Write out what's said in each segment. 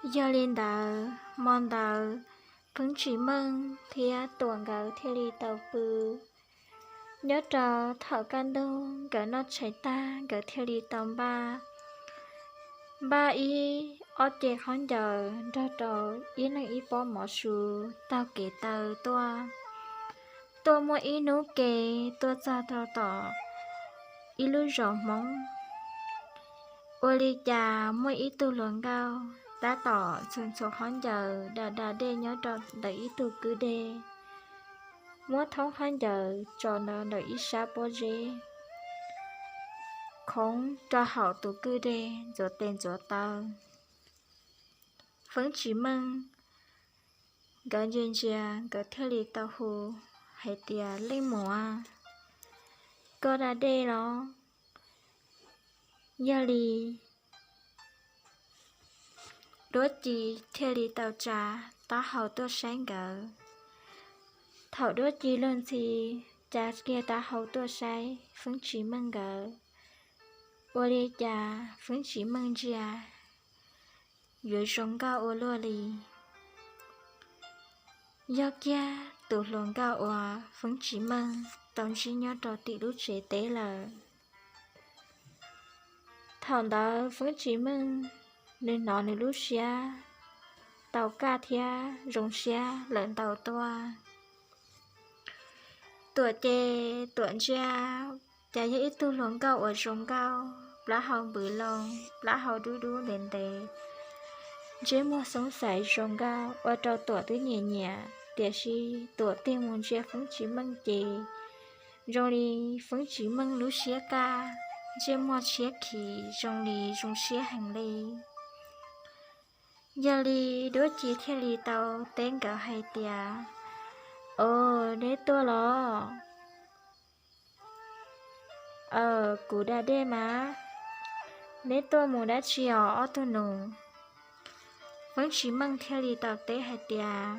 Yog li ntawd hmo ntawd Feeb Tsis Meej thiab Tuam nkawd thiaj li tau pw. Nyob rau thaum kaj ntug nkawd noj tshais tag nkawd thiaj li tau npaj, npaj ib ob ce khaub ncaws nrog rau ib leeg ib pob mov su taug kev taw tuaj. Tuaj muaj ib hnub ke tuaj txog rau tom ib lub zos Hmoob. Ua li cas muaj ib tug hluas nkauj tab tom ntxhua ntxhua khaub ncaws da da dej nyob rau ntawm ib tug kwj deg, muab thoob khaub ncaws tso ntawm ib sab pob zeb khoov rau hauv tus kwj deg ntxuav tes ntxuav taw. Feeb Tsis Meej nkawd ntsia ntsia nkawd thiaj li tau hu hais tias, Leej muam, koj da dej los? Yog li Duab Ci thiaj li tau tsa taub hau tuaj saib nkawd. Thaum Duab Ci luag ntxhi tsa kiag taub hau tuaj saib Feeb Tsis Meej nkawd, ua li cas Feeb Tsis Meej ntsia yuav zoo nkauj ua luaj li. Yog kiag tus hluas nkauj uas Feeb Tsis Meej tau ntsib nyob rau tim lub tsev teb lawm. Thaum ntawd Feeb Tsis Meej nws hnov nws lub siab tau kaj thiab zoo siab lawm ntau tuaj. Tuam ces Tuam ntsia cas yog ib tug hluas nkauj uas zoo nkauj, plaub hau npws loo, plaub hau dub dub ntev ntev, ntsej muag xoob xaiv zoo nkauj ua rau Tuam twb nyiam nyiam, tiam sis Tuam tig mus ntsia Feeb Tsis Meej ces zoo li Feeb Tsis Meej lub siab kaj, ntsej muag tshiab khiv zoo li zoo siab heev li. Yog li Duab Ci thiaj li tau teb nkawd hais tias, Os, neb tuaj los? Aws, kuv da dej mas. Neb tuaj mus dab tsi os ob tug nus? Feeb Tsis Meej thiaj li tau teb hais tias,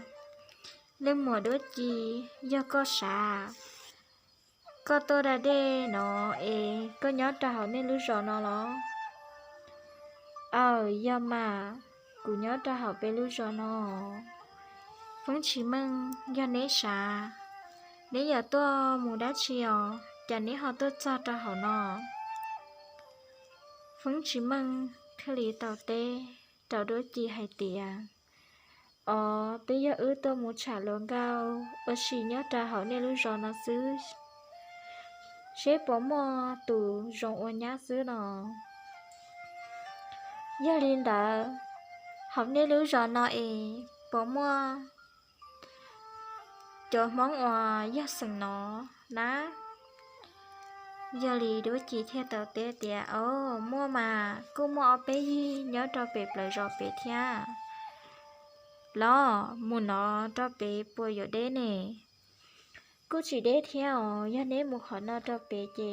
Leej muam Duab Ci, yog koj sav, koj tuaj da dej no es koj nyob rau hauv nej lub zos no los? Aws, yog mas, kuv nyob rau hauv peb lub zos no. Feeb Tsis Meej, yog neb sav, neb yuav tuaj mus dab tsi os, cas neb ho tuaj txog rau hauv no? Feeb Tsis Meej thiaj li tau teb rau Duab Ci hais tias, Os, twb yog wb tuaj mus tsham hluas nkauj ua si nyob rau hauv nej lub zos no xwb, seb puas muaj tus zoo ua nyab xwb no. Yog li ntawd, hauv nej lub zos no es puas muaj cov Hmoob uas yog xeem no na? Yog li Duab Ci thiaj tau teb tias, Os, muaj mas, kuj muaj ob peb yig nyob rau pem plawv zos pem thiab. Los mus no rau pem puas yuav deb ne? Kuj tsis deb thiab os, yog neb mus qhov no rau pem ces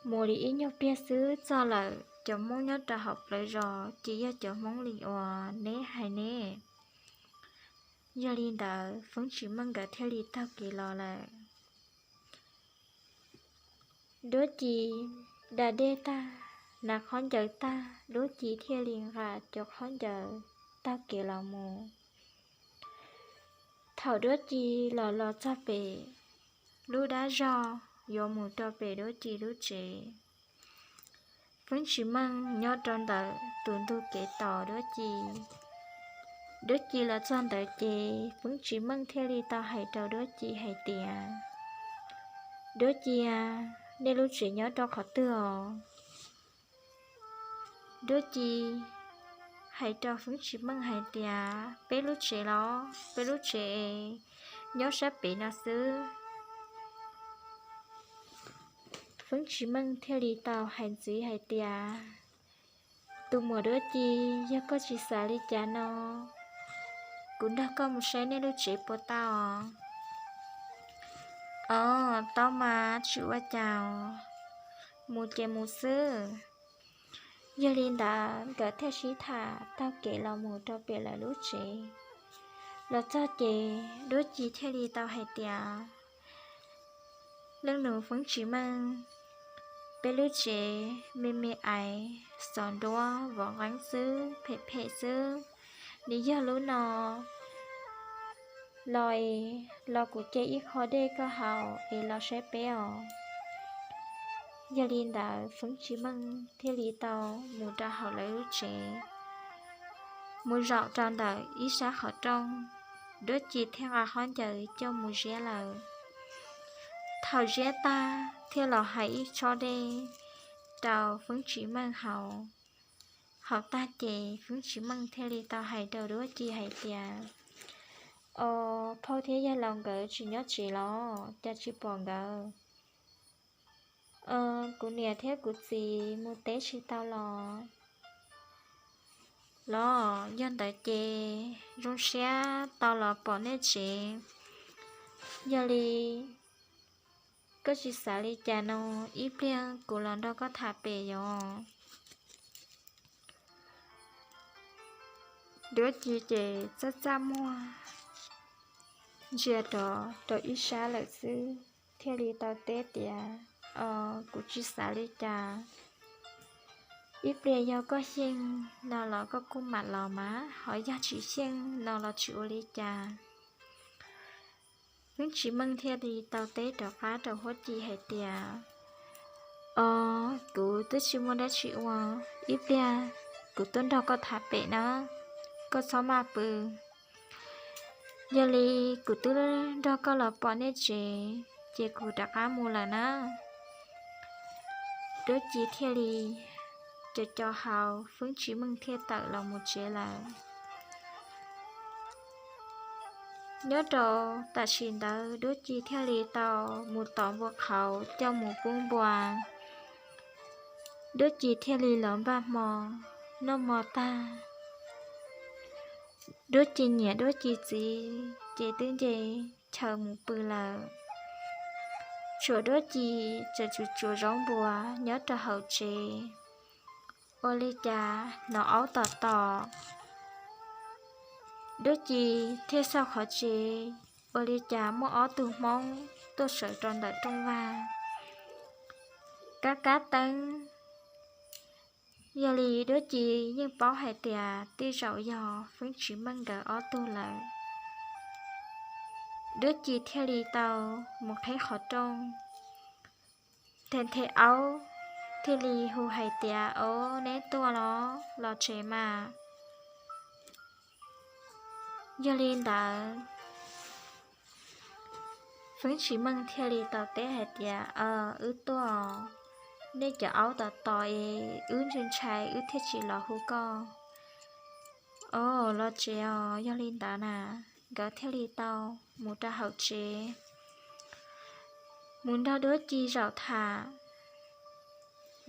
mus li ib nyuag pliag xwb txog lawm. Cov Hmoob nyob rau hauv plawv zos ces yog cov Hmoob li uas neb hais ne. Yog li ntawd Feeb Tsis Meej nkawd thiaj li taug kev los lawm. Duab Ci da dej tag, hnav khaub ncaws tag, Duab Ci thiaj li nqa cov khaub ncaws taug kev los mus. Thaum Duab Ci los los txog pem lub dab zog yuav mus rau pem Duab Ci lub tsev, Feeb Tsis Meej nyob rau ntawm tus ntug kev tos Duab Ci. Duab Ci los txog ntawd ces Feeb Tsis Meej thiaj li tau hais rau Duab Ci hais tias, Duab Ci a, nej lub tsev nyob rau qhov twg os? Duab Ci hais rau Feeb Tsis Meej hais tias, Peb lub tsev los? Peb lub tsev nyob sab pem no xwb. Feeb Tsis Meej thiaj li tau hais ntxiv hais tias, Tus muam Duab Ci, yog koj tsis xav li cas no, kuv nrog koj mus saib nej lub tsev puas tau? Os, tau mas, tsis ua cas, mus ces mus xwb. Yog li ntawd nkawd thiaj sib tham taug kev los mus rau pem lawv lub tsev. Los txog ces Duab Ci thiaj li tau hais tias, Leej nus Feeb Tsis Meej, Peb lub tsev me me aiv, xov nruab vov nqeeb xwb, phem phem xwb. Nws yog lub no los es los kuv cia ib qho dej koj haus es los saib peb os. Yog li ntawd Feeb Tsis Meej thiaj li tau mus rau hauv lawv lub tsev, mus zaum rau ntawm ib sab qhov rooj. Duab Ci thiaj nqa khaub ncaws coj mus ziab lawm. Thaum ziab tag thiaj los hais ib tsob dej rau Feeb Tsis Meej haus. Haus tag ces Feeb Tsis Meej thiaj li tau hais rau Duab Ci hais tias, Os, phauj thiab yawg laus nkawd tsis nyob tsev los cas tsis pom nkawd? Kuv niam thiab kuv txiv mus teb tsis tau los? Los yog ntawd ces zoo siab tau los pom nej tsev. Yog li koj tsis xav li cas no, ib pliag kuv los nrog koj tham pem yos. Duab Ci ces txaj txaj muag ntsia rov rau ib sab lawm xwb, thiaj li tau teb tias, Os, kuv tsis xav li cas. Ib pliag yog koj xyeej no los koj kuj mam los mas, ho yog tsis xyeej no los tsis ua li cas. Feeb Tsis Meej thiaj li tau teb rov qab rau Huab Ci hais tias, Os, kuv twb tsis muaj dab tsi ua, ib pliag kuv tuaj nrog koj tham pem na, koj txhob maj pw. Yog li kuv twb nrog koj los pom nej tsev, ces kuv rov qab mus lawm na. Duab Ci thiaj li co co hau, Feeb Tsis Meej thiaj tawm los mus tsev lawm. Nyob rau tam sim ntawd Duab Ci thiaj li tau mus tov npua qhauv coj mus pub npua. Duab Ci thiaj li los npaj hmo, noj hmo tag, Duab Ci niam Duab Ci txiv ces twb nce chaw mus pw lawm. Tshuav Duab Ci tseem tsuas tsuas zaub npua nyob rau hauv tsev, ua li cas hnov aub tom tom. Duab Ci thiaj xauj qhov tsev, ua li cas muaj ob tug Hmoob tuaj sawv rau ntawm rooj vag, kab kab teeb. Yog li Duab Ci yeej paub hais tias tej zaum yog Feeb Tsis Meej nkawd ob tug lawm. Duab Ci thiaj li tau mus qhib qhov rooj, nthe nthe aub, thiaj li hu hais tias, Os, neb tuaj los? Los tsev mas. Yog li ntawd Feeb Tsis Meej thiaj li tau teb hais tias, Wb tuaj, nej cov aub tom tom es wb ntshai ntshai wb thiaj tsis los hu koj. Os, los tsev os. Yog li ntawd na, nkawd thiaj li tau mus rau hauv tsev, mus nrog Duab Ci zaum tham.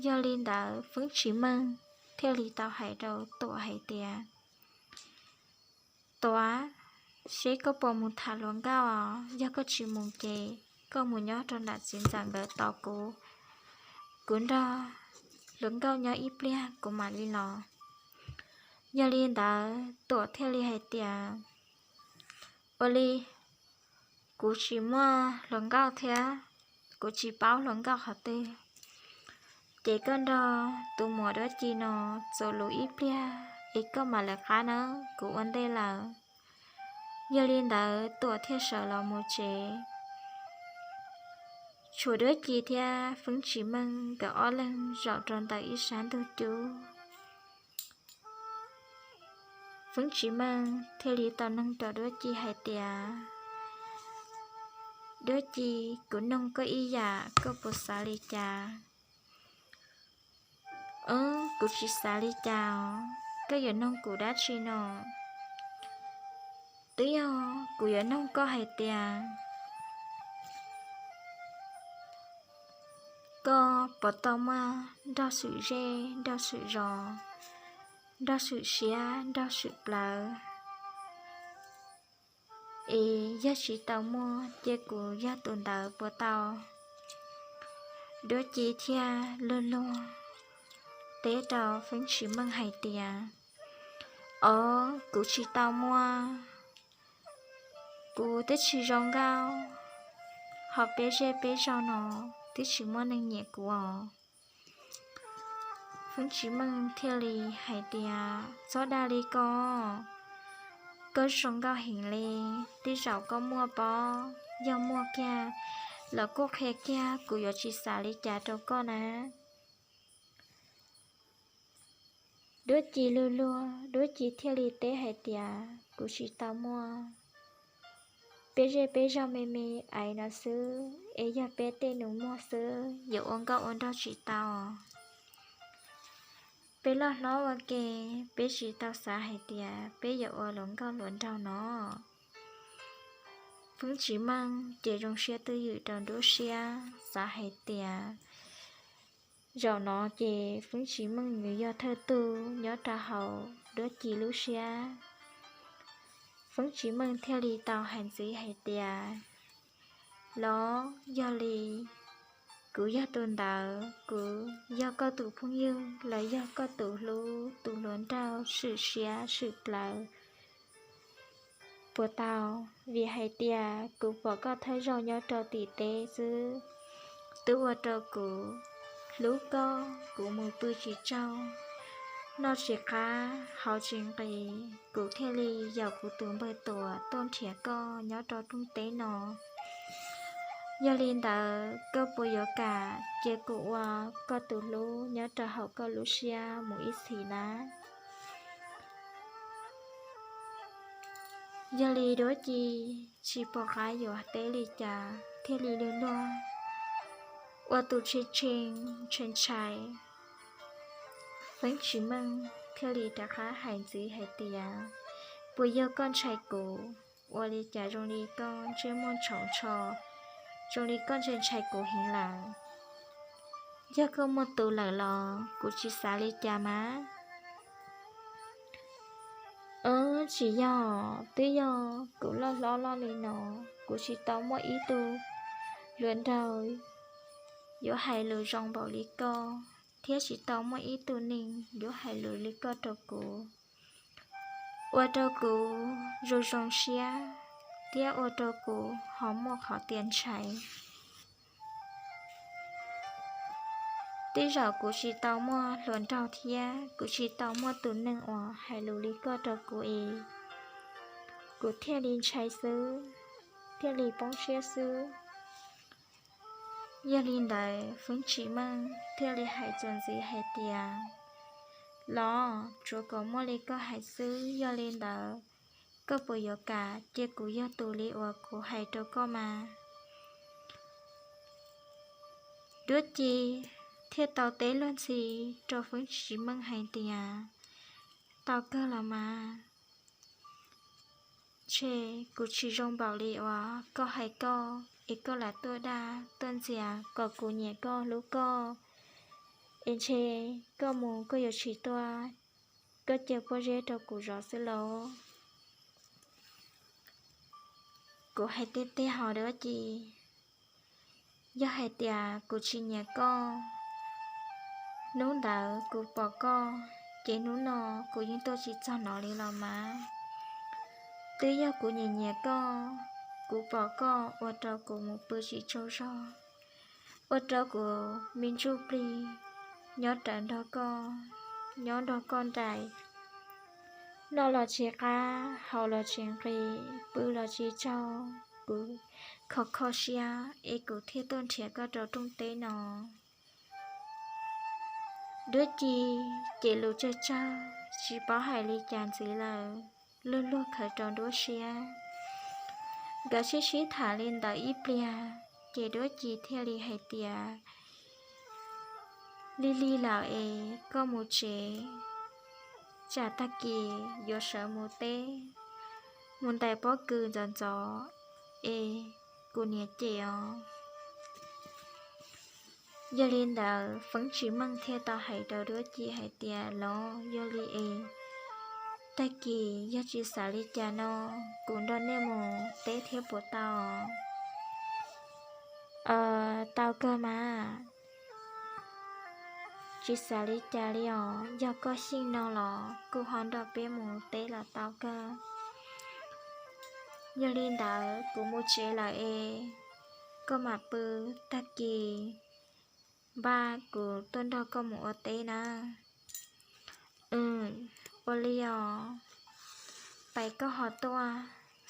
Yog li ntawd Feeb Tsis Meej thiaj li tau hais rau Tuam hais tias, Tuam, seb koj puas mus tham hluas nkauj os? Yog koj tsis mus ces koj mus nyob rau nram txiv ntxawm nkawd tos kuv, kuv nrog hluas nkauj nyob ib pliag kuv mam li los. Yog li ntawd Tuam thiaj li hais tias, Ua li, kuv tsis muaj hluas nkauj thiab kuv tsis paub hluas nkauj qhov twg, ces koj nrog tus muam Duab Ci no txuas lus ib pliag es koj mam lawv qab nawb, kuv ua ntej lawm. Yog li ntawd Tuam thiaj sawv los mus tsev. Tshuav Duab Ci thiab Feeb Tsis Meej nkawd ob leeg zaum rau ntawm ib sab ntug cub. Feeb Tsis Meej thiaj li tau noog rau Duab Ci hais tias, Duab Ci, kuv noog koj ib yam koj puas xav li cas? Kuv tsis xav li cas os, koj yuav noog kuv dab tsi no? Twb yog kuv yuav noog koj hais tias, koj puas tau muaj nrog xwm zej nrog xwm zos, nrog xwm siab nrog xwm plawv? Es yog tsis tau muaj ces kuv yog tus ntawd puas tau? Duab Ci thiaj luag luag teb rau Feeb Tsis Meej hais tias, Os, kuv tsis tau muaj. Kuv twb tsis zoo nkauj, ho peb zej peb zog no twb tsis muaj neeg nyiam kuv os. Feeb Tsis Meej thiaj li hais tias, Txhob dag li ko, koj zoo nkauj heev li, tej zaum koj muaj pob, yog muaj kiag los kuj qhia kiag, kuv yuav tsis xav li cas rau koj na. Duab Ci luag luag, Duab Ci thiaj li teb hais tias, Kuv tsis tau muaj, peb zej peb zog me me aiv no xwb es yog peb tej nus muag xwb, yuav ua nkauj ua nraug tsis tau. Peb loj hlob ua ke, peb tsis tau xav hais tias peb yuav ua luag nkauj luag nraug no. Feeb Tsis Meej ces zoo siab twj ywm rau nruab siab xav hais tias zaum no ces Feeb Tsis Meej yuav yog thawj tug nyob rau hauv Duab Ci lub siab. Feeb Tsis Meej thiaj li tau hais ntxiv hais tias, Los yog li kuv yog tus ntawd, kuv yog koj tus phooj ywg los yog koj tus hlub, tus hluas nraug swm siab swm dlawg puas tau? Vim hais tias kuv pom koj thawj zaug nyob rau tim teb xwb, twb ua rau kuv hlub koj, kuv mus pw tsis tsaug, noj tsis qab, haus tsis nqis, kuv thiaj li yaum kuv tus npawg Tuam tuaj nrhiav koj nyob rau rooj teb no. Yog li ntawd koj puas yuav kam cia kuv ua koj tus hlub nyob rau hauv koj lub siab mus ib txhis na? Yog li Duab Ci tsis pom qab yuav teb li cas thiaj li luag luag ua tus tshee tshee ntshai ntshai. Feeb Tsis Meej thiaj li rov qab hais ntxiv hais tias, Puas yog koj ntshai kuv? Ua li cas zoo li koj ntsej muag ntshai ntshai, zoo li koj ntshai ntshai kuv heev lawm? Yog koj muaj tus lawm los kuv tsis xav li cas mas. Tsis yog, twb yog kuv loj hlob loj li no, kuv tsis tau muaj ib tug hluas nraug yuav hais lus zoo npaum li koj, thiab tsis tau muaj ib tug neeg yuav hais lus li koj rau kuv, ua rau kuv zoo zoo siab thiab ua rau kuv ho muaj qhov tias ntshai. Tej zaum kuv tsis tau muaj hluas nraug thiab kuv tsis tau muaj tus neeg uas hais lus li koj rau kuv es kuv thiaj li ntshai xwb, thiaj li poob siab xwb. Yog li ntawd Feeb Tsis Meej thiaj li hais txuas ntxiv hais tias, Los tsuav kom muaj li koj hais xwb, yog li ntawd koj puas yuav kam cia kuv yog tus li uas kuv hais rau koj mas? Duab Ci thiaj tau teb luag ntxhi rau Feeb Tsis Meej hais tias, Tau kawg los mas, ntshe kuv tsis zoo npaum li uas koj hais koj es koj lam tuaj dag tuaj ntxias kom kuv nyiam koj hlub koj, es ntshe koj mus koj yuav tsis tuaj, koj cia pob zeb rau kuv zov xwb lauj. Kuv hais tiag tiag hos Duab Ci, yog hais tias kuv tsis nyiam koj, hnub ntawd kuv pom koj, ces hnub no kuv yeej tuaj tsis txog no li los mas. Twb yog kuv nyiam nyiam koj, kuv pom koj ua rau kuv mus pw tsis tsaug zog, ua rau kuv me ntsuj plig nyob rawv nrog koj, nyob nrog koj nraim, noj los tsis qab, haus los tsis nqis, pw los tsis tsaug, kuv kho kho siab es kuv thiaj tuaj nrhiav koj rau rooj teb no. Duab Ci ces lus tsawg tsawg tsis paub hais li cas ntxiv lawm, luag luag khaws rau nruab siab. Nkawd sib sib tham li ntawd ib pliag, ces Duab Ci thiaj li hais tias, Lig lig lawm es koj mus tsev, tsam tag kis yuav sawv mus teb, mus ntais pob kws ntxov ntxov es kuv niam cem os. Yog li ntawd Feeb Tsis Meej thiaj tau hais rau Duab Ci hais tias, Los yog li es tag kis yog tsis xav li cas no, kuv nrog nej mus teb thiab puas tau? Tau kawg mas, tsis xav li cas li os, yog koj xyeej no los kuj ho nrog peb mus teb los tau kawg. Yog li ntawd kuv mus tsev lawm es koj mam pw, tag kis npaj kuv tuaj nrog koj mus ua teb nawb. Ua li os, pais koj ho tuaj.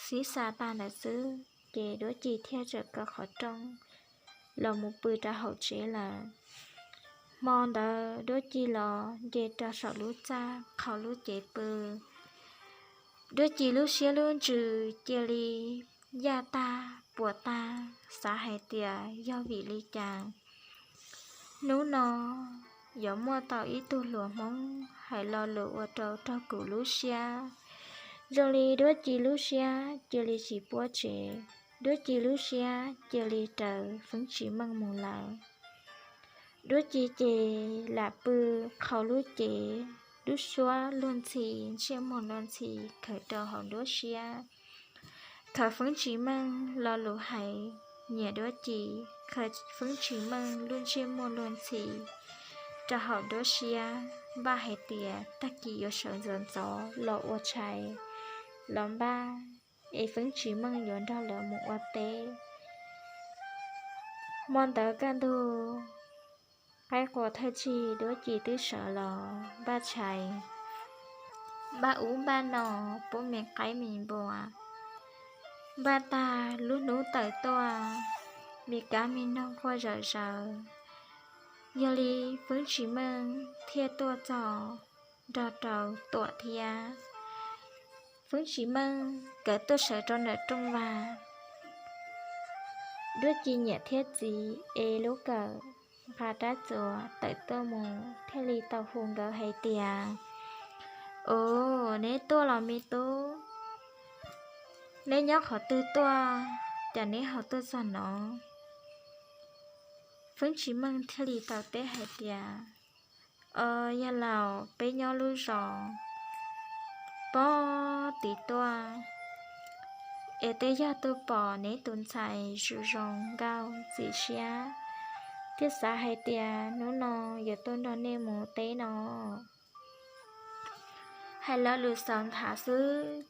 Xib xa tag ntawd xwb ces Duab Ci thiaj txawm kaw qhov rooj los mus pw rau hauv tsev lawm. Hmo ntawd Duab Ci los nce rau saum lub txaj qhau lub cev pw. Duab Ci lub siab lub ntsws cia li yaj tag puas tag, xav hais tias yog vim li cas hnub no yuav muaj tau ib tug hluas Hmoob hais lo lus ua rau raug kuv lub siab. Zoo li Duab Ci lub siab cia li tsis puab tsev, Duab Ci lub siab cia li raws Feeb Tsis Meej mus lawm. Duab Ci ces lam pw qhau lub cev, lub suab luag ntxhi, ntsej muag luag ntxhi khaws rau hauv nruab siab. Khaws Feeb Tsis Meej lo lus hais nyiam Duab Ci, khaws Feeb Tsis Meej lub ntsej muag luag ntxhi rau hauv nruab siab, npaj hais tias tag kis yuav sawv ntxov ntxov los ua tshais los npaj, es Feeb Tsis Meej yuav nrog lawv mus ua teb. Hmo ntawd kaj ntug qaib qua thawj tsig Duab Ci twb sawv los npaj tshais, npaj ub npaj no, pub me qaib me npua. Npaj tag lub hnub tawm tuaj, me kab me noog quaj zawm zaws. Yog li Feeb Tsis Meej thiaj tuaj txog nrog rau Tuam thiab. Feeb Tsis Meej nkawd tuaj sawv rau ntawm rooj vag. Duab Ci niam thiab txiv ev lub kawm nqa rab txuas tawm tuaj mus thiaj li tau hu nkawd hais tias, Ov, neb tuaj los me tub? Neb nyob qhov twg tuaj, cas neb ho tuaj txog no? Feeb Tsis Meej thiaj li tau teb hais tias, Os, yog laus, peb nyob lub zos pob tim tuaj, es twb yog tuaj pom neb tus ntxhais zoo zoo nkauj ntxim siab, thiaj xav hais tias hnub no yuav tuaj nrog nej mus teb no. Hais lo lus xaus nthav xwb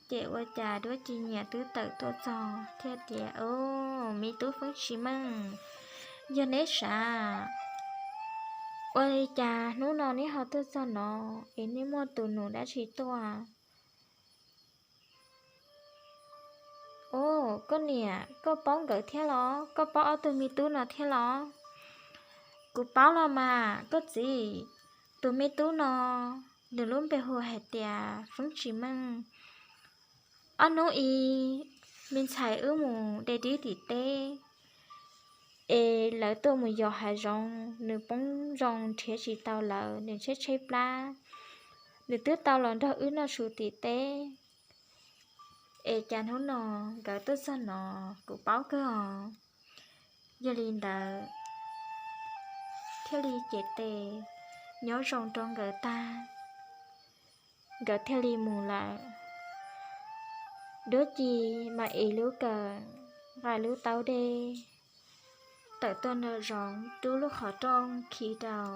ces ua cas Duab Ci niam twb tawm tuaj txog thiaj tias, Ov, me tub Feeb Tsis Meej, yog neb sav, ua li cas hnub no neb ho tuaj txog no, es neb muaj tus nus dab tsi tuaj? Ov, koj niam, koj paub nkawd thiab los? Koj paub ob tug me tub no thiab los? Kuv paub los mas koj txiv, tus me tub no, nws lub npe hu hais tias Feeb Tsis Meej. Ob hnub ib, me ntxhais wb mus de dib tim teb, es lawv tuaj mus yos hav zoov, nws poob zoo nrhiav tsis tau lawv, nws tshaib tshaib plab, nws twb tau los nrog wb noj su tim teb, es cas hnub no nkawd tuaj txog no, kuv paub kawg os. Yog li ntawd thiaj li cev tes nyob zoo rau nkawd tag, nkawd thiaj li mus lawm. Duab Ci mas ev lub kawm, nqa lub taub dej, tawm tuaj nraum zoov rub lub qhov rooj khi rau.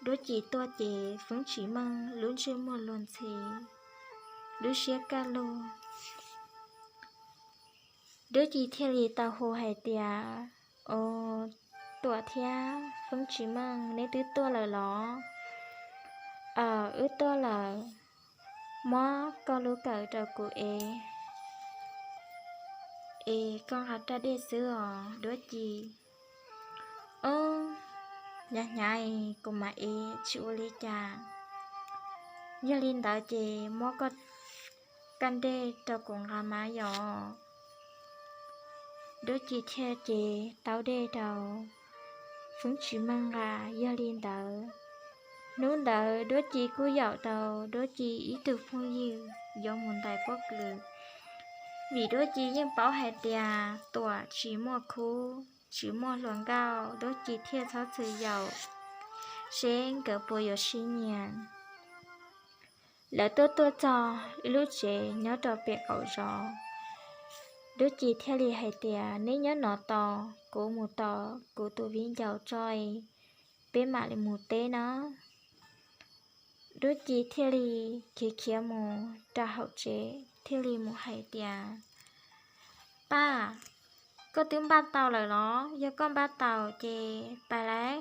Duab Ci tuaj ces Feeb Tsis Meej lub ntsej muag luag ntxhi, lub siab kaj lug. Duab Ci thiaj li tau hu hais tias, Os, Tuam thiab Feeb Tsis Meej, neb twb tuaj lawm los? Aws, wb tuaj lawm. Muab koj lub kawm rau kuv ev, es koj nqa rab dej xwb os Duab Ci. Ob, hnyav hnyav, kuv mam ev, tsis ua li cas. Yog li ntawd ces muab koj kaj dej rau kuv nqa mas yog. Duab Ci thiaj cev taub dej rau Feeb Tsis Meej nqa. Yog li ntawd, hnub ntawd Duab Ci kuj yaum tau Duab Ci ib tug phooj ywg yuav mus ntais pob kws, vim Duab Ci yeej paub hais tias Tuam tsis muaj khub tsis muaj hluas nkauj, Duab Ci thiaj txhob txwm yaum seb nkawd puas yuav sib nyiam. Lawv tuaj tuaj txog ib lub tsev nyob rau pem qaum zos. Duab Ci thiaj li hais tias, Neb nyob no tos kuv mus tos kuv tus viv ncaus tso, peb mam li mus teb no. Duab Ci thiaj li khiav khiav mus rau hauv tsev thiaj li mus hais tias, Pab, koj twb npaj tau lawm los? Yog koj npaj tau ces pais lawm.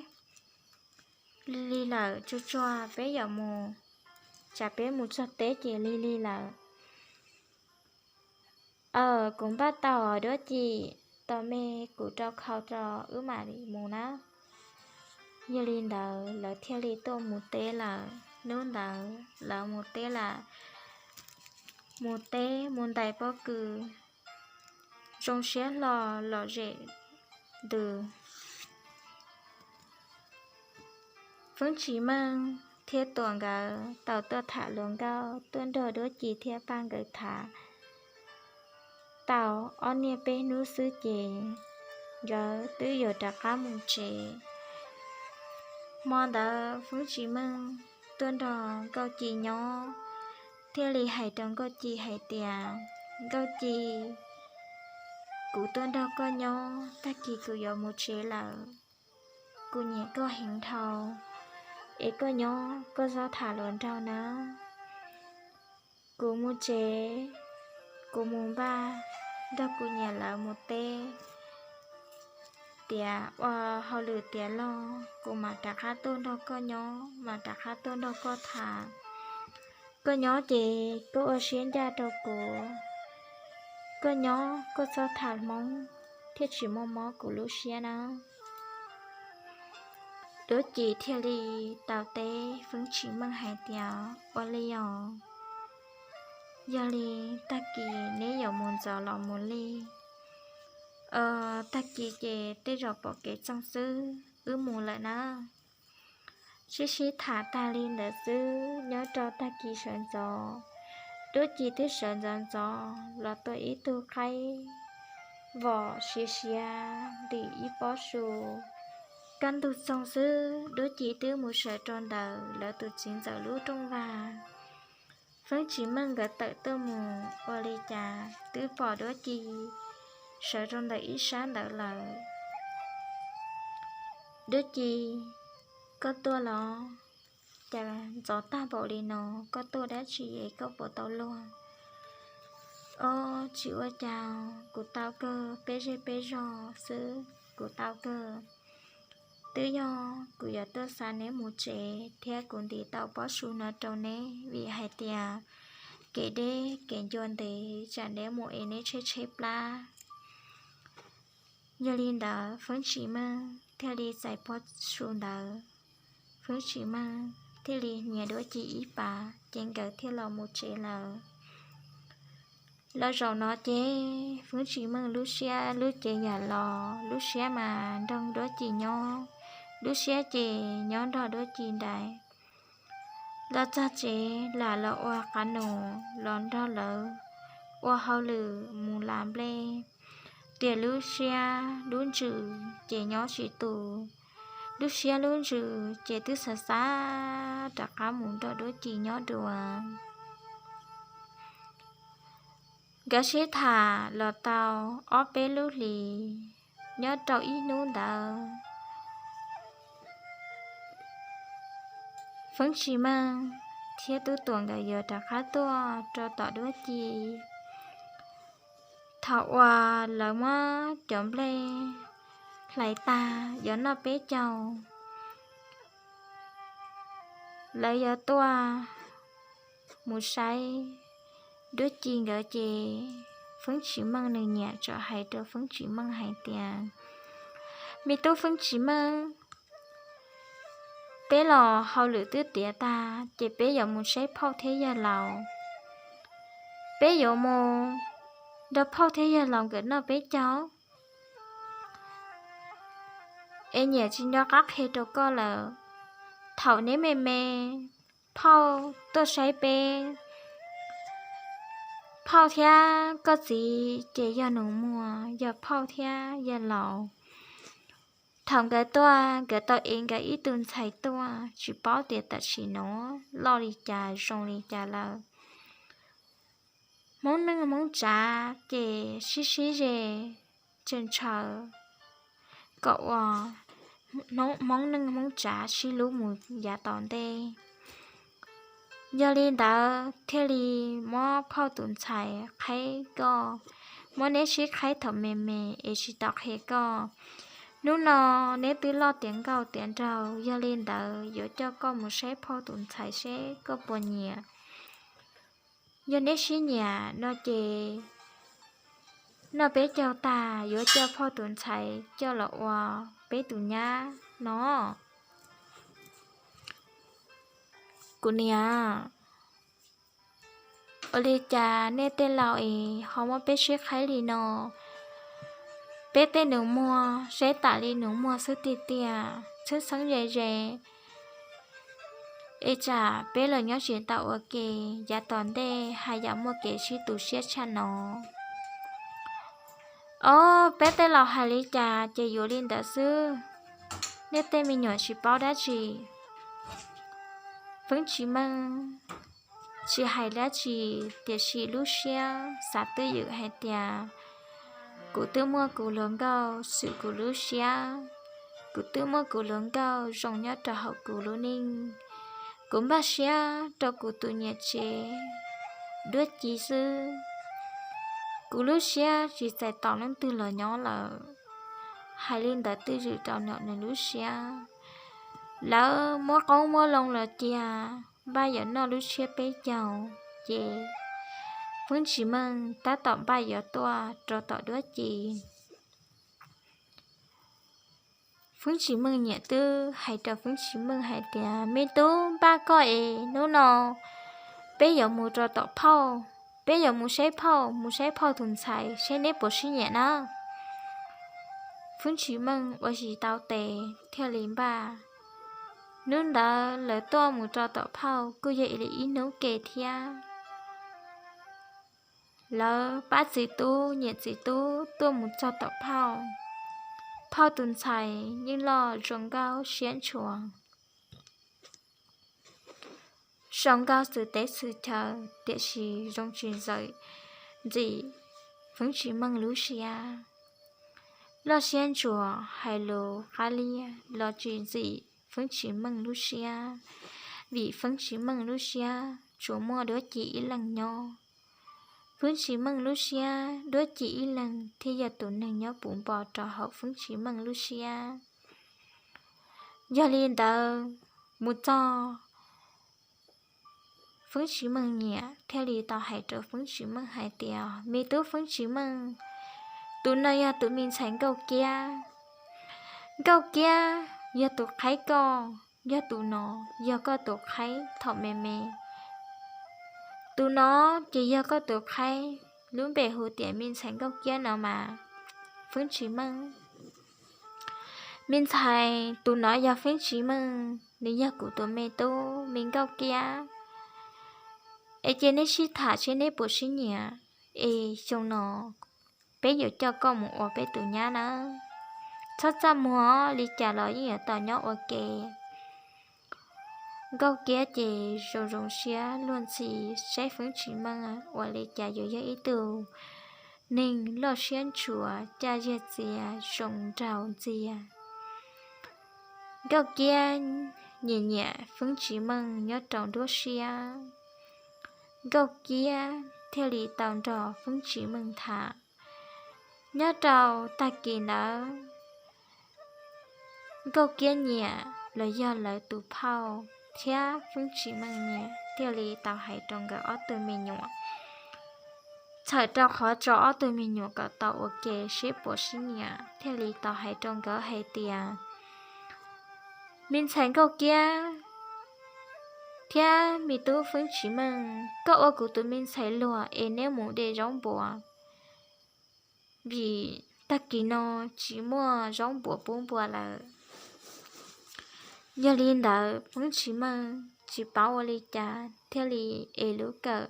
Lig lig lawm, tsuag tsuag peb yuav mus. tsam peb mus txog teb ces lig lig lawm. Aw, kuv npaj tau duab ci, tos me kuv rau khau rau wb mam li mus na. Yog li ntawd lawv thiaj li tuaj mus teb lawm. Hnub ntawd lawv mus teb lawm, mus teb mus ntais pob kws, zoo siab hlo lom zem ntws. Feeb Tsis Meej thiab Tuam nkawd tau tuaj tham hluas nkauj, tuaj nrog Duab Ci thiab Paj nkawd tham tau ob niaj peb hnub xwb ces nkawd twb yuav rov qab mus tsev. Hmo ntawd Feeb Tsis Meej tuaj nrog Nkauj Ci nyob, thiaj li hais rau Nkauj Ci hais tias, Nkauj Ci, kuv tuaj nrog koj nyob, tag kis kuv yuav mus tsev lawm. Kuv nyiam koj heev dhau, es koj nyob koj txhob tham hluas nraug nawb. Kuv mus tsev, kuv mus npaj nrog kuv niam lawv mus teb, tiav ua hauj lwm tiav log, kuv mam rov qab tuaj nrog koj nyob, mam rov qab tuaj nrog koj tham. Koj nyob ces koj ua siab ncaj rau kuv, koj nyob koj txhob tham Hmoob thiaj tsis muaj mob kuv lub siab nawb. Duab Ci thiaj li tau teb Feeb Tsis Meej hais tias, Ua li os, yog li tag kis neb yuav mus ntxov los mus li. Tag kis ces tej zaum pom kev txoog xwb, wb mus lawm nawb. Sib sib tham tag li ntawd xwb, nyob rau tag kis sawv ntxov, Duab Ci twb sawv ntxov ntxov los tua ib tug qaib vom siav siav ntim ib pob su. Kaj ntug txoog xwb, Duab Ci twb mus sawv rau ntawm lawv tus txiv ntxawm lub rooj vag. Feeb Tsis Meej nkawd tawm tuaj mus ua li cas twb pom Duab Ci sawv rau ntawm ib sab ntawd lawm. Duab Ci, koj tuaj los? Cas ntxov tag npaum li no, koj tuaj dab tsi es koj puas tau luag? Ob, tsis ua cas, kuv tau kawg, peb zej peb zog xwb, kuv tau kawg. Twb yog kuv yuav tuaj xa neb mus tsev thiab kuv ntim tau pob su no rau neb vim hais tias kev deb kev ncua ntev tsam neb mus es neb tsheb tsheb plab. Yog li ntawd Feeb Tsis Meej thiaj li txais pob su ntawd, Feeb Tsis Meej thiaj li nyiav Duab Ci ib pas ces nkawd thiaj los mus tsev lawm. Los zaum no ces Feeb Tsis Meej lub siab lub cev yam los, lub siab mas nrog Duab Ci nyob, lub siab ces nyob nrog Duab Ci nraim. Los txog tsev lam los ua qab num los nrog lawv ua hauj lwm mus las nplej, tiam lub siab lub ntsws ces nyob tsis tus, lub siab lub ntsws ces twb xav xav rov qab mus nrog Duab Ci nyob dua. Nkawd sib tham los tau ob peb lub hlis, nyob rau ib hnub ntawd Feeb Tsis Meej thiab Tub Tuam nkawd yuav rov qab tuaj rau tom Duab Ci. Thaum uas lawv muab cov nplej hlais tag yuav noj peb caug, lawv yuav tuaj mus saib Duab Ci nkawd ces Feeb Tsis Meej nws niam txawm hais rau Feeb Tsis Meej hais tias, Me tub Feeb Tsis Meej, peb los hauj lwm twb tiav tag ces peb yuav mus saib phauj thiab yawg laus. Peb yuav mus nrog phauj thiab yawg laus nkawd noj peb caug es niam tsis nco qab qhia rau koj lawm. Thaum neb me me, phauj tuaj saib peb, phauj thiab koj txiv ces yog nus muag, yog phauj thiab yawg laus. Thaum nkawd tuaj nkawd tau ev nkawd ib tug ntxhais tuaj, tsis paub tias tam sim no loj li cas zoo li cas lawm. Hmoob neej Hmoob tsav ces sib sib ze, tseem ntshaw kom ua Hmoob neej Hmoob tsav sib hlub mus yav tom ntej. Yog li ntawd thiaj li muab phauj tus ntxhais qhaib koj, muab neb sib qhaib thaum me me es tsis tau qhia koj. Hnub no neb twb loj tiav nkauj tiav nraug, yog li ntawd yuav coj koj mus saib phauj tus ntxhais seb koj puas nyiam. Yog neb sib nyiam no ces noj peb caug tag yuav coj phauj tus ntxhais coj los ua peb tus nyab no. Kuv niam, ua li cas nej tej laus es ho muab peb sib qhaib li no? Peb tej nus muag saib tas li nus muag xwb tiag tiag, txheeb txheeb ze ze. Es tsam peb los nyob tsis tau ua ke, yav tom ntej haj yam muaj kev sib tu siab tshaj no. Ob, peb tej laus hais li cas ces yuav li ntawd xwb. Nej tej me nyuam tsis paub dab tsi. Feeb Tsis Meej tsis hais dab tsi, tiam sis lub siab xav twj ywm hais tias kuv twb muaj kuv hluas nkauj xwm kuv lub siab. Kuv twb muaj kuv hluas nkauj zoo nyob rau hauv kuv lub neej. Kuv npaj siab rau kuv tus niam tsev duab ci xwb. Kuv lub siab tsis txais tos leej twg los nyob lawm. Hais li ntawd twj ywm rau nws lub siab. Lawv muab qoob muab loo los cia, npaj yuav noj lub tsiab peb caug, ces Feeb Tsis Meej tab tom npaj yuav tuaj rau tom duab ci. Feeb Tsis Meej niam twb hais rau Feeb Tsis Meej hais tias, me tub, npaj koj es hnub no peb yuav mus rau tom phauj, peb yuav mus saib phauj, mus saib phauj tus ntxhais seb neb puas sib nyiam na. Feeb Tsis Meej ua tsis tau tes thiaj li npaj. Hnub ntawd lawv tuaj mus rau tom phauj kuj yog ib hnub ke thiab. Lawv pab txiv tub nyiam txiv tub tuaj mus txog tom phauj. Phauj tus ntxhais yeej loj zoo nkauj siab ntshua, zoo nkauj xws teb xws chaw, tiam sis zoo tsis ntxaws ntxim Feeb Tsis Meej lub siab. Loj siab ntshua, hais lus qab liag los tsis ntxim Feeb Tsis Meej lub siab, vim Feeb Tsis Meej lub siab tsuas muaj duab ci ib leeg nyob. Feeb Tsis Meej lub siab duab ci ib leeg thiaj yog tus neeg nyob puv npo rau hauv Feeb Tsis Meej lub siab. Yog li ntawd, mus txog, Feeb Tsis Meej niam thiaj li tau hais rau Feeb Tsis Meej hais tias, me tub Feeb Tsis Meej, tus no yog tus me ntxhais Nkauj Kiab. Nkauj Kiab yog tus qhaib koj, yog tus no yog koj tus qhaib thaum me me. Tus no ces yog koj tus qhaib, lub npe hu tias me ntxhais Nkauj Kiab no mas. Feeb Tsis Meej, me ntxhais, tus no yog Feeb Tsis Meej, nws yog kuv tus me tub me Nkauj Kiab. Es cia neb sib tham seb neb puas sib nyiam, es xyoo no peb yuav coj koj mus ua peb tus nyab nawb. Txhob txaj muag, li cas los yeej yuav tau nyob ua ke. Nkauj Kiab ces zoo zoo siab luag ntxhi saib Feeb Tsis Meej ua li cas yuav yog ib tug neeg loj siab ntshua, caj ziag txias, zoo nraug ntxiag. Nkauj Kiab nyiam nyiam Feeb Tsis Meej nyob rau nruab siab. Nkauj Kiab thiaj li tau nrog Feeb Tsis Meej tham. Nyob rau tag kis ntawd, Nkauj Kiab niam los yog lawv tus phauj thiab Feeb Tsis Meej niam thiaj li tau hais rau nkawd ob tug me nyuam, txhawm rau qhov tso ob tug me nyuam kom tau ua ke seb puas sib nyiam, thiaj li tau hais rau nkawd hais tias, me ntxhais Nkauj Kiab thiab me tub Feeb Tsis Meej, koj ua kuv tus me ntxhais luag es neb mus de zaub npuas, vim tag kis no tsis muaj zaub npuas pub npua lawm. Yog li ntawd Feeb Tsis Meej tsis paub ua li cas thiaj li ev lub kawm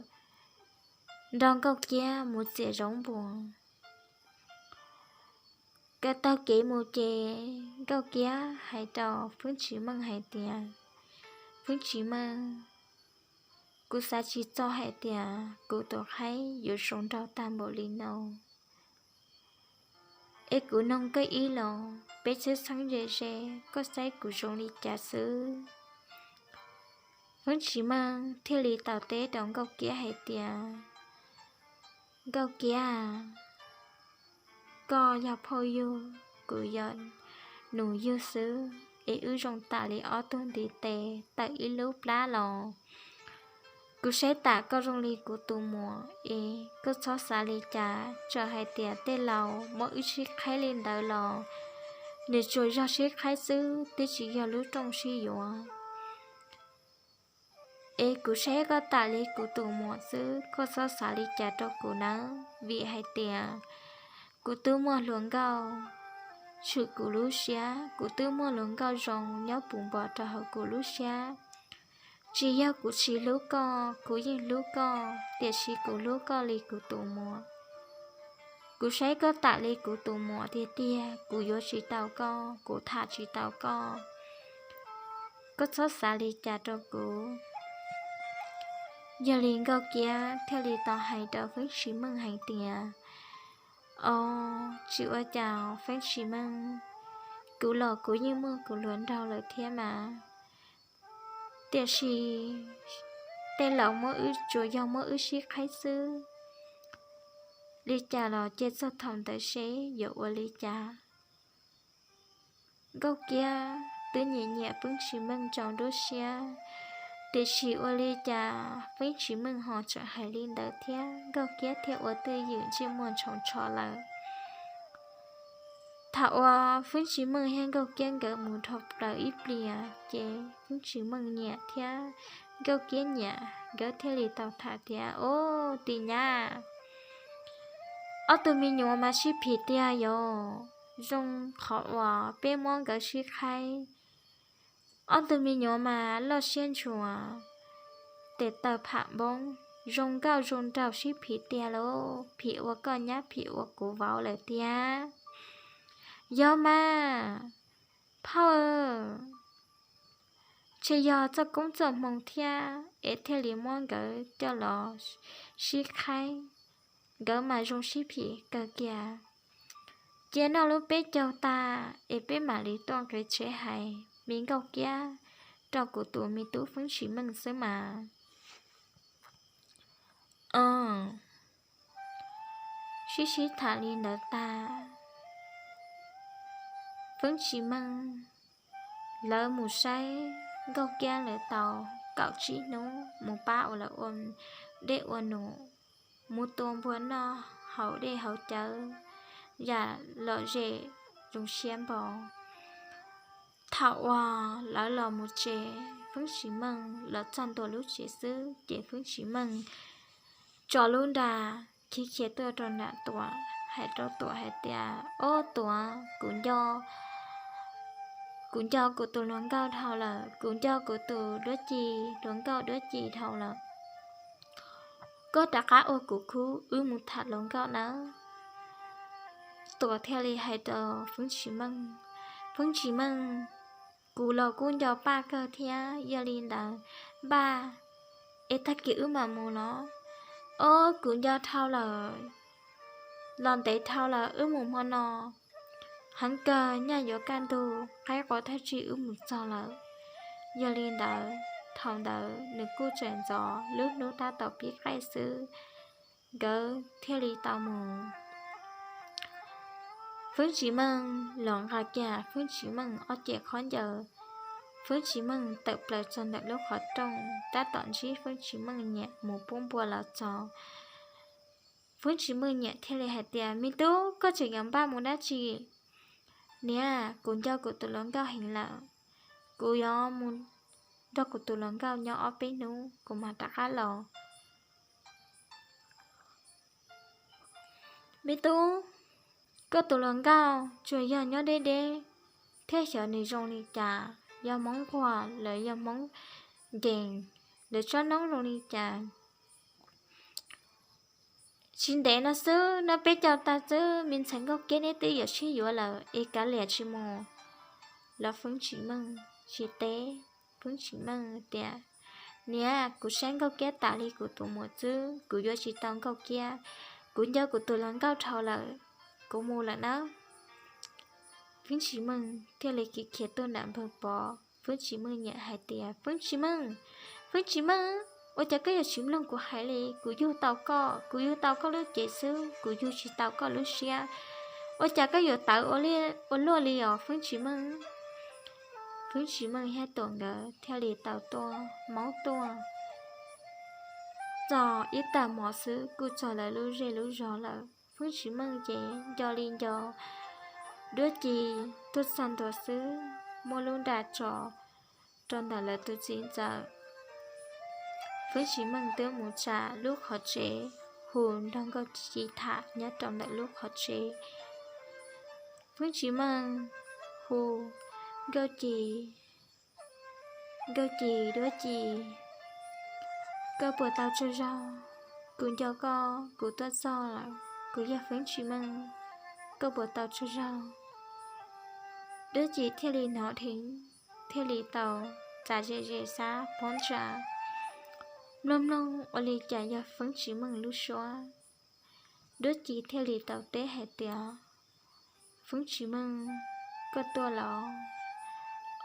nrog Nkauj Kiab mus txiav zaub npuas. Kawm taug kev mus ces Nkauj Kiab hais rau Feeb Tsis Meej hais tias, Feeb Tsis Meej, kuv xav tsis txog hais tias kuv tus qhaib yuav zoo nraug tag npaum li no. Es kuv noog koj ib los, peb txheeb txheeb ze ze, koj saib kuv zoo li cas xwb? Feeb Tsis Meej thiaj li tau teb rau Nkauj Kiab hais tias, Nkauj Kiab, koj yog phauj yug, kuv yog nus yug xwb, es wb zoo tam li ob tug ntiv tes tawm ib lub plab los. Kuv saib tam koj zoo li kuv tus muam, es koj txhob xav li cas, txawm hais tias tej laus muab wb sib qhaib li ntawd los nws tsuas yog sib qhaib xwb, twb tsis yog lub rooj sib yuav. Es kuv saib koj tam li kuv tus muam xwb, koj txhob xav li cas rau kuv nawb, vim hais tias kuv twb muaj hluas nkauj tshwm kuv lub siab, kuv twb muaj hluas nkauj zoo nyob puv npo rau hauv kuv lub siab. Tsis yog kuv tsis hlub koj, kuv yeej hlub koj, tiam sis kuv hlub koj li kuv tus muam. Kuv saib koj tam li kuv tus muam tiag tiag, kuv yuav tsis tau koj, kuv tham tsis tau koj. Koj txhob xav li cas rau kuv. Yog li Nkauj Kiab thiaj li tau hais rau Feeb Tsis Meej hais tias, Os, tsis ua cas Feeb Tsis Meej, kuv los kuv yeej muaj kuv hluas nraug lawm thiab mas. Tiam sis tej laus muab wb, tsuas yog muab wb sib qhaib xwb, li cas los cia txog thaum ntawd seb yuav ua li cas. Nkauj Kiab twb nyiam nyiam Feeb Tsis Meej tsaus nruab siab, tiam sis ua li cas Feeb Tsis Meej ho tseem hais li ntawd thiab, Nkauj Kiab thiaj ua twj ywm ntsej muag ntshau ntsho lawm. Thaum uas Feeb Tsis Meej thiab Nkauj Kiab nkawd mus dhau plaws ib pliag ces Feeb Tsis Meej nyiam thiab Nkauj Kiab nyiam, nkawd thiaj li tau tham tias, Os, tis nyab, ob tug me nyuam mas sib phim tiag yom, zoo qhov uas peb muab nkawd sib qhaib. Ob tug me nyuam mas loj siab ntsuas, tes taw pham npoob, zoo nkauj zoo nraug sib phim tiag lauj, phim ua koj nyab phim ua kuv vauv lawm tiag. Yog mas, phauj, ntshe yog txoj koob txoj hmoo thiab es thiaj li muab nkawd coj los sib qhaib, nkawd mas zoo sib phim kawg kiag. Cia noj lub peb caug tag es peb mam li tuaj nqis tsev hais me Nkauj Kiab rau kuv tus me tub Feeb Tsis Meej xwb mas. Sib sib tham li ntawd tag, Feeb Tsis Meej lawv mus saib Nkauj Kiab lawv tau kaum tsib hnub mus pab ua lawv ua dej ua num, mus tua npua noj haus dej haus cawv, yam lom zem zoo siab npaum. Thaum uas lawv los mus tsev, Feeb Tsis Meej los txog ntua lub tsev xwb ces Feeb Tsis Meej tso lub nra khiav khiav tuaj rau nram Tuam, hais rau Tuam hais tias, Ob Tuam, kuv nco, kuv nco kuv tus hluas nkauj dhau lawm, kuv nco kuv tus duab ci, hluas nkauj duab ci dhau lawm. Koj rov qab ua kuv khub wb mus tham hluas nkauj nawb. Tuam thiaj li hais rau Feeb Tsis Meej, Feeb Tsis Meej, kuv los kuj nco Paj kawg thiab, yog li ntawd, Paj, es tag kis wb mam mus los? Ob, kuv nco dhau lawm, los ntev dhau lawm, wb mus hmo no heev kawg, nyaj yuav kaj ntug, qaib qua thawj tsig wb mus txog lawm. Yog li ntawd, thaum ntawd nws kuj tseem ntxov, lub hnub tab tom pib qaij xwb, nkawd thiaj li tau mus. Feeb Tsis Meej los nqa kiag Feeb Tsis Meej ob ce khaub ncaws, Feeb Tsis Meej tawm plaws txog ntawm lub qhov rooj, tab tom ntsib Feeb Tsis Meej niam mus pub npua los txog. Feeb Tsis Meej niam thiaj li hais tias, Me tub, koj tseem yuav npaj mus dab tsi? Niam, kuv nco kuv tus hluas nkauj heev lawm, kuv yuav mus nrog kuv tus hluas nkauj nyob ob peb hnub kuv mam rov qab los. Me tub, koj tus hluas nkauj tsuas yog nyob deb deb thiab xyov nws zoo li cas, yog Hmoob nquag los yog Hmoob nkees, lawv tsob noob zoo li cas. Tsis ntev no xwb, noj peb caug tag xwb, me ntxhais Nkauj Kiab neb twb yuav sib yuav lawm es kav liam tsis mus los? Feeb Tsis Meej tsis teb. Feeb Tsis Meej tias, Niam, kuv saib Nkauj Kiab tas li kuv tus muam xwb, kuv yuav tsis tau Nkauj Kiab. Kuv nco kuv tus hluas nkauj dhau lawm, kuv mus lawm nawb. Feeb Tsis Meej thiaj li khiav khiav tuaj nram npawg Pov. Feeb Tsis Meej niam hais tias, Feeb Tsis Meej, Feeb Tsis Meej, ua cas koj yuav tsis mloog kuv hais li? Kuv yug tau koj, kuv yug tau koj lub cev xwb, kuv yug tsis tau koj lub siab. Ua cas koj yuav tawv ua luaj li os Fwb Tsis Meej? Fwb Tsis Meej thiab Tuam nkawd thiaj li tau tuaj maub tuaj txog ib tag hmo xwb kuj txog lawv lub zej lub zog lawm. Fwb Tsis Meej ces nco li nco Duab Ci tuaj txog ntua xwb, muab lub nra tso rau ntawm lawv tus txiv ntxawm. Fwb Tsis Meej twb mus tsa lub qhov tsev, hu nrog Nkauj Ci tham nyob rau ntawm lub qhov tsev. Fwb Tsis Meej hu, Nkauj Ci, Nkauj Ci, Duab Ci, koj puas tau tsaug zog? Kuv nco koj, kuv tuaj txog lawm, kuv yog Fwb Tsis Meej, koj puas tau tsaug zog? Duab Ci thiaj li hnov dheev, thiaj li tau txav ze ze sab pob ntsa, mloog mloog ua li cas yog Fwb Tsis Meej lub suab. Duab Ci thiaj li tau teb hais tias, Fwb Tsis Meej, koj tuaj los?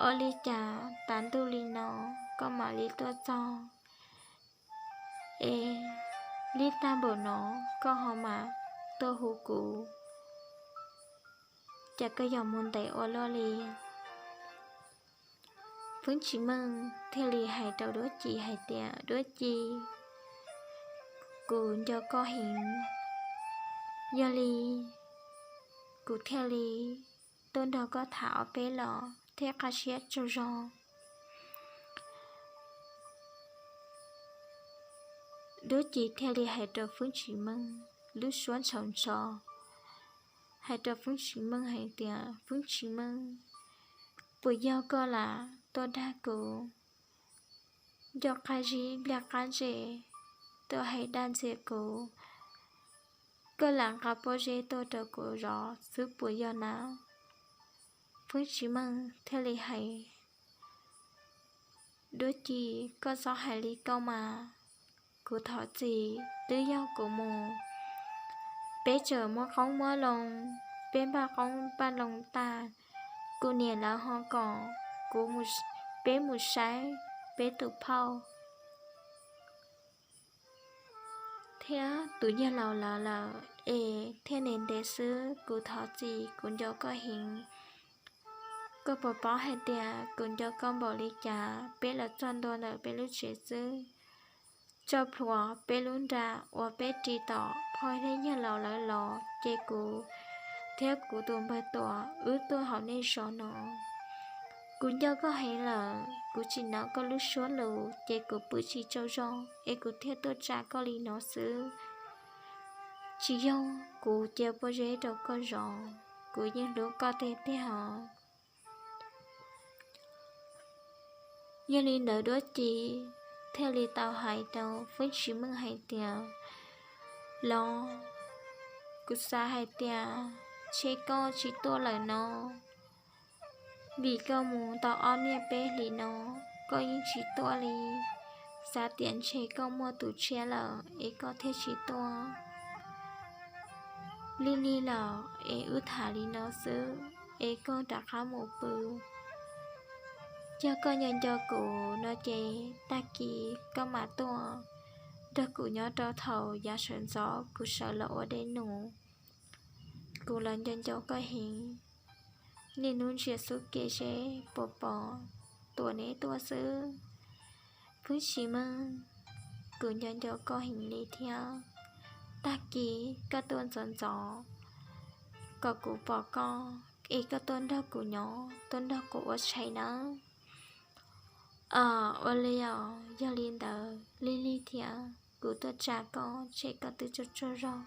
Ua li cas tav ntuj li no koj mam li tuaj txog? Es, lij tag npaum no koj ho mam tuaj hu kuv, cas koj yog mus ntev ua luaj li? Fwb Tsis Meej thiaj li hais rau Duab Ci hais tias, Duab Ci, kuv nco koj heev, yog li kuv thiaj li tuaj nrog koj tham ob peb los thiab qab siab tsaug zog. Duab Ci thiaj li hais rau Fwb Tsis Meej lub suab ntxhov ntxhov, hais rau Fwb Tsis Meej hais tias, Fwb Tsis Meej, puas yog koj lam tuaj dag kuv, nco qab zib npliag qab ntse, tuaj hais dab ntxias kuv, koj lam nqa pob zeb tuaj rau kuv zov xwb puas yog na? Fwb Tsis Meej thiaj li hais, Duab Ci, koj txhob hais li koj mas, kuv thov txim, twb yog kuv mus, peb tseem muab qoob muab loo, peb npaj qoob npaj loo tag, kuv niam lawv ho kom kuv, peb mus saib peb tus phauj thiab tus yawg laus lawv lawm es thiaj ntev ntev xwb. Kuv thov txim, kuv nco koj heev. Koj puas paub hais tias kuv nco koj npaum li cas? Peb los txog ntua ntawm peb lub tsev xwb, tso plhuav peb lub nra uas peb ris tom phauj thiab yawg laus lawv los ces kuv thiab kuv tus npawg Tuam wb tuaj hauv nej zos no. Kuv nco koj heev lawm, kuv tsis hnov koj lub suab lus ces kuv pw tsis tsaug zog es kuv thiaj tuaj tsa koj li no xwb. Tsis yog kuv cia pob zeb rau koj zov, kuv yeej hlub koj tiag tiag os. Yog li ntawd Duab Ci thiaj li tau hais rau Fwb Tsis Meej hais tias, Los, kuv xav hais tias ntshe koj tsis tuaj lawm no, vim koj mus tau ob niaj peb hlis no koj yeej tsis tuaj li. Xav tias ntshe koj muaj tus tshiab lawm es koj thiaj tsis tuaj. Lig lig lawm es wb tham li no xwb es koj rov qab mus pw. Yog koj nco nco kuv no ces tag kis koj mam tuaj nrog kuv nyob rau thaum yav sawv ntxov kuv sawv los ua dej num. Kuv los nco nco koj heev. Niaj hnub ntsia xub ke seb puas pom Tuam neb tuaj xwb. Fwb Tsis Meej, kuv nco nco koj heev li thiab. Tag kis koj tuaj ntxov ntxov kom kuv pom koj es koj tuaj nrog kuv nyob, tuaj nrog kuv ua tshais nawb. Ua li os, yog li ntawd lig lig thiab kuv tuaj tsa koj tseg koj twb tsaug tsaug zog,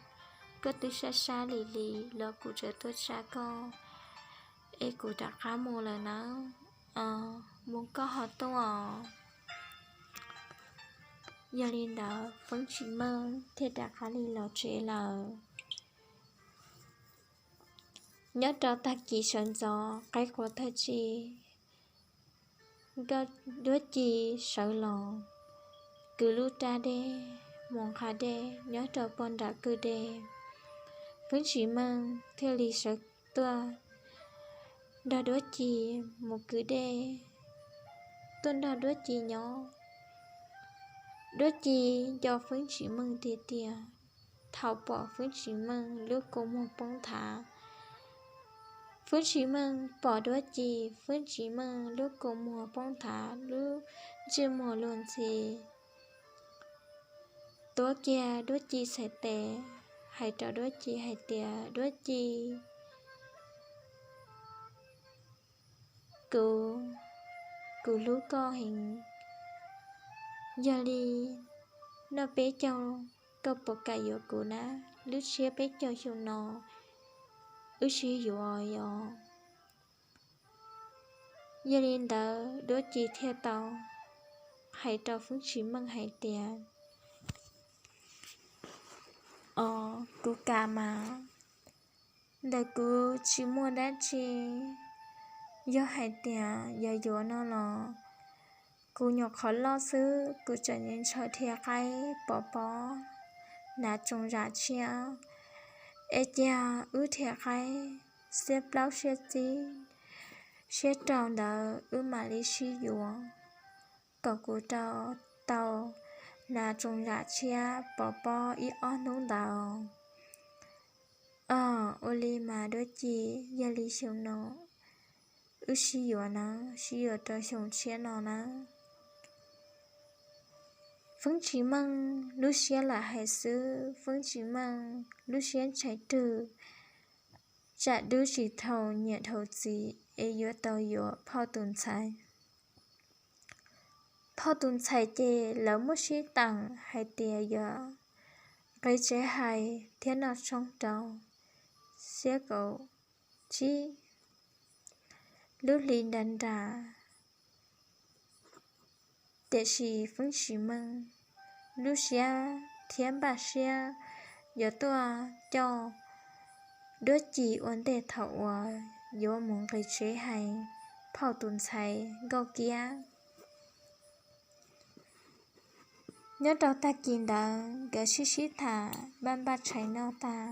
koj twb sab sab lim lim los kuv tseem tuaj tsa koj es kuv rov qab mus lawm nawb. Mus koj ho tuaj os. Yog li ntawd Fwb Tsis Meej thiaj rov qab li los tsev lawm. Nyob rau tag kis sawv ntxov qaib qua thawj tsig, Duab Ci sawv los kwv lub raj dej mus nqa dej nyob rau pog nram kwj dej. Fwb Tsis Meej thiaj li sawv tuaj nrog Duab Ci mus kwv dej, tuaj nrog Duab Ci nyob. Duab Ci nco Fwb Tsis Meej tiag tiag, thaum pom Fwb Tsis Meej lub kua muag poob nthav, Fwb Tsis Meej pom Duab Ci, Fwb Tsis Meej lub kua muag poob nthav, lub ntsej muag luag ntxhi, tuav kiag Duab Ci txhais tes, hais rau Duab Ci hais tias, Duab Ci, kuv, kuv hlub koj heev. Yog li noj peb caug, koj puas kam yuav kuv na? Lub tshiab peb caug xyoo no wb sib yuav os. Yog li ntawd Duab Ci thiaj tau hais rau Fwb Tsis Meej hais tias, Os, kuv kam mas, ntawm kuv tsis muaj dab tsi. Yog hais tias yog yuav no los kuv nyuam qhuav loj xwb, kuv tseem ntshaw dhia qaib pov pob, hnav tsoos zam tshiab, es cia wb dhia qaib xiab plaub xiab tsib, xiab rau ntawd wb mam li sib yuav, kom kuv rau tau hnav tsoos zam tshiab pov pob ib ob hnub ntawd. Os, ua li mas Duab Ci, yog li xyoo no wb sib yuav na, sib yuav rau xyoo tshiab no na. Fwb Tsis Meej lub siab lam hais xwb, Fwb Tsis Meej lub siab ntshai rwg, tsam dub tsis thaum niam dhau txiv es yuav tau yuav phauj tus ntxhais. Phauj tus ntxhais ces lawv muab sib teem hais tias yog nqi tsev hais thiab noj tshoob rau xiab kaum tsib lub hli nra nra. Tiam sis Fwb Tsis Meej lub siab thiab npaj siab yuav tuaj coj Duab Ci ua ntej thaum uas yuav mus nqis tsev hais phauj tus ntxhais Nkauj Kiab. Nyob rau tag kis ntawd nkawd sib sib tham npaj npaj tshais noj tag,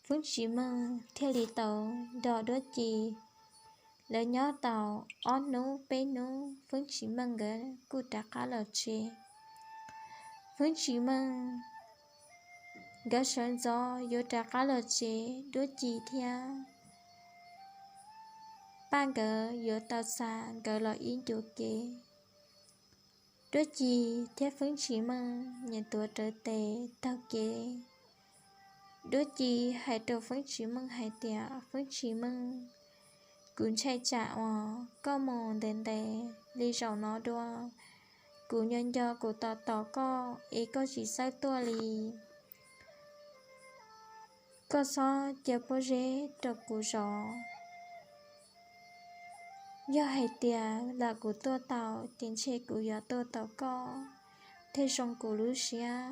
Fwb Tsis Meej thiaj li tau nrog Duab Ci lawv nyob tau ob hnub peb hnub, Fwb Tsis Meej nkawd kuj rov qab los tsev. Fwb Tsis Meej nkawd sawv ntxov yuav rov qab los tsev, Duab Ci thiab Paj nkawd yuav tau xa nkawd los ib ncua kev. Duab Ci thiab Fwb Tsis Meej nyias tuav rawv tes taug kev. Duab Ci hais rau Fwb Tsis Meej hais tias, Fwb Tsis Meej, kuv ntshai tsam uas koj mus ntev ntev li zaum no dua, kuv nco nco kuv tos tos koj es koj tsis txawj tuaj li. Koj txhob cia pob zeb rau kuv zov. Yog hais tias lam kuv tuaj tau ces ntshe kuv yuav tuaj tau koj thiaj zoo kuv lub siab.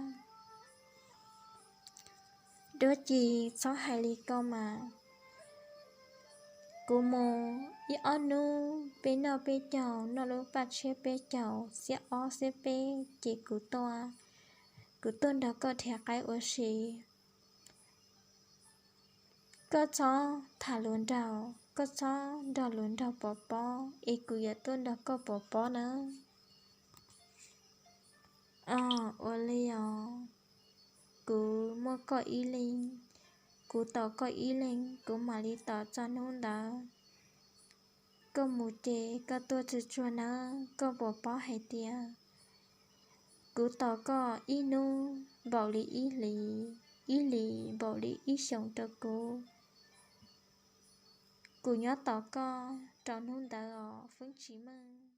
Duab Ci, txhob hais li koj mas. Kuv mus ib ob hnub peb noj peb caug, noj lub paj tshiab peb caug, xiab ob xiab peb ces kuv tuaj, kuv tuaj nrog koj dhia qaib ua si. Koj txhob tham luag nraug, koj txhob nrog luag nraug pov pob es kuv yuav tuaj nrog koj pov pob nawb. Os, ua li os. Kuv muaj koj ib leeg, kuv tos koj ib leeg, kuv mam li tos txog hnub ntawd. Koj mus ces koj tuaj tsuag tsuag nawb, koj puas paub hais tias kuv tos koj ib hnub npaum li ib hlis, ib hlis npaum li ib xyoos rau kuv. Kuv nyob tos koj rau hnub ntawd os Fwb Tsis Meej.